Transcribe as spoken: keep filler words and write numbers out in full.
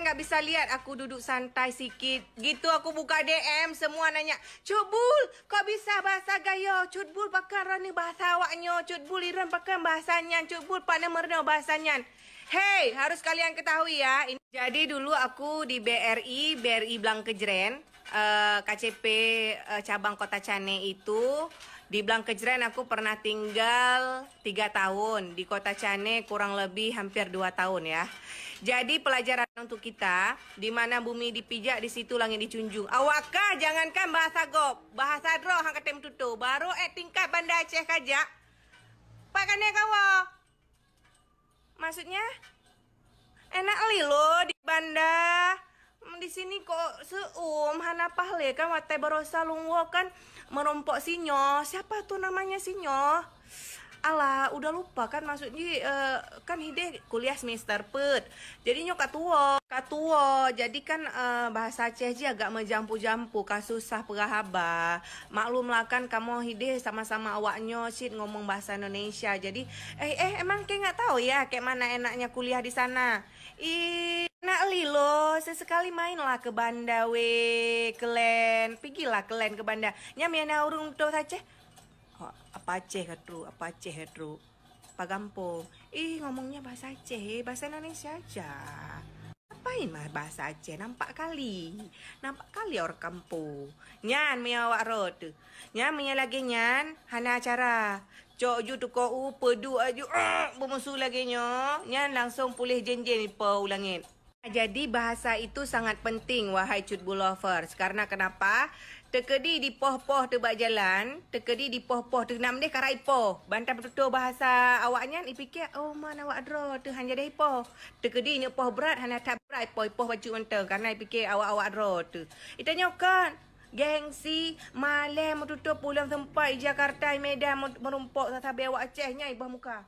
Tak bisa lihat aku duduk santai sikit. Gitu aku buka D M, semua nanya, "Cut Bul, kok bisa bahasa Gayo? Cut Bul pakon droeneuh bahasa awaknyoe? Cut Bul, Iron pakon bahasa nyan? Cut Bul, pakon meurunoe bahasa nyan?" Hei, harus kalian ketahui ya. Ini, jadi dulu aku di B R I, B R I Blang Kejren, eh, K C P, eh, cabang Kota Cane itu, di Blang Kejren aku pernah tinggal tiga tahun, di Kota Cane kurang lebih hampir dua tahun ya. Jadi pelajaran untuk kita, di mana bumi dipijak, di situ langit dijunjung. Awak kah jangankan bahasa gob, bahasa droe han katem tutoe, baru eh tingkat Banda Aceh kajak. Pat kane kawa? Maksudnya? Enak lilo di Banda. Di sini kok seuem hana pahle kan, watèe barosa lôn woe kan meurumpok sinyoe. Siapa tuh namanya sinyoe? Alah, udah lupa kan, maksud jih, eh, kan hideh kuliah semester peuet. Jadi nyoe ka tuwoe, ka tuwoe. Jadi kan, eh, bahasa Aceh jih agak meujampu-jampu, ka susah peugah haba. Maklumlah kan kamoe hideh sama-sama awaknyoe cit ngomong bahasa Indonesia. Jadi, eh, eh, emang kek nggak tahu ya kayak mana enaknya kuliah di sana? Ih, nak lilo, sesekali mainlah ke Banda weh, kalian. Pigilah kalian ke Banda. Nyan meunyo na ureueng tutoe bahasa Aceh. Oh, apa Aceh ka trok, apa Aceh ka trok. Apa gampông. Ih, ngomongnya bahasa Aceh, eh, bahasa Indonesia aja. Apain mah bahasa Aceh, nampak kali. Nampak kali orang kampung. Nyan meunyo awak rot tu. Nyan meunyo lagèe nyan, hana acara. Cok ju tuko u, peuduek aju, ah, beumusu lagèe nyoe. Nyan langsung puléh jen-jen ipo u langét. Jadi bahasa itu sangat penting, wahai Cut Bul lovers. Karena kenapa? Teukeudi dipoh-poh teuh bak jalan, teukeudi dipoh-poh teuh nam deh karai poh. Ban tapeututoe bahasa awak nyan, ipike, "Oh, man awak droe teuh han jadeh ipoh." Teukeudi nyoe poh brat, hana that brat ipoh, ipoh bacut mantong, karena ipike awak-awak droe teuh. Itanyoe kan, gengsi, malèe meututoe pulang sempat i Jakarta, i Medan, meu-, meurumpok sasabe awak Aceh nyan i bawah muka.